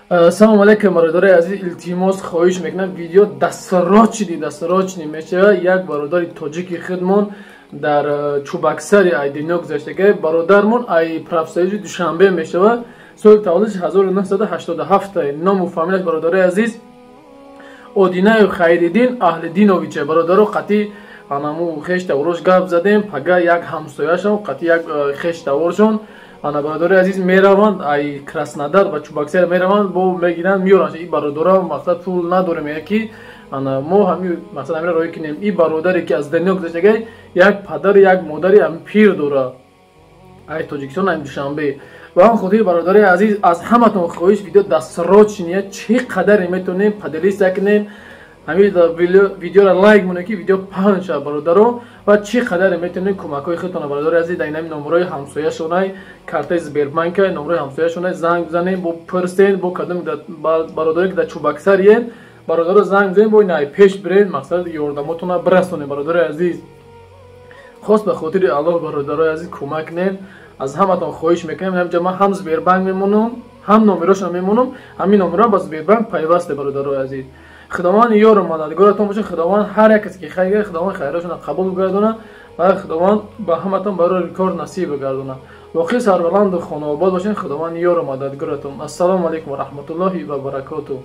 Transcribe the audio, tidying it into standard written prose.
Салому алейкум, бародари азиз. Илтимос, хоҳиш мекунам, видео дастрочни, дастрочни мешава. Як бародари тоҷики худмон дар Чӯбаксари ай дунё гузаштага. Бародармон ай профсоюзи Душанбе мешава. Соли таваллудш 1987. Ному фамилияш, бародари азиз, Одинаев Хайриддин Аҳлиддиновича. Бародаро, қатъи анаму хеш таврош гап задем. Пага як ҳамсояшон қатъи як хеш таворшон, ана, бародари азиз, мераванд, ай Краснодар ба Чӯбаксар мераванд, бо мегиранд, меёранд. И бародаро, мақсад, пул надорем, яки ана мо ҳами мақсад ҳамира роҳӣ кунем. И бародаре ки аз дунё гузаштагай, як падари, як модари ҳами пир дора, ай Тоҷикистон, ай Душанбе. Ба он хотир, бародари азиз, аз ҳаматон хоҳиш, видео дастрочния, чӣ қадаре метавонем, поделиться кунем, ҳамин видеоро лайк монем, ки видео паҳн шавад, бародаро. Ва чӣ қадаре метавонем, кӯмакҳои худтон, бародари азиз, дар инами номерои ҳамсояшонай, картаи Сбербанка, номерои ҳамсояшонай, занг бизанем, бо пурсен, бо кадом бародаре ки дар Чӯбаксариен, бародаро, занг бизанем, бо инай пеш бирен, мақсад, ёрдамотонро бирасонем. Бародари азиз, хос ба хотири Аллоҳ, бародарои азиз, кӯмак кунем, аз ҳаматон хоҳиш мекунем. Ҳамҷа ман ҳам Сбербанк мемонам, ҳам номерошро мемонам, ҳамин номеро ба Сбербанк пайвасте. Бародарои азиз, Худованд ёру мададгоратон бошад. Худованд ҳар як касе ки хайр, Худованд хайрашонро қабул бигардонад ва Худованд ба ҳаматон барои кор насиб бигардонад. Воқеъ сарбаланду хонаобод бошед. Худованд ёру мададгоратон. Ассалому алайкум ва раҳматуллоҳи ва баракотуҳ.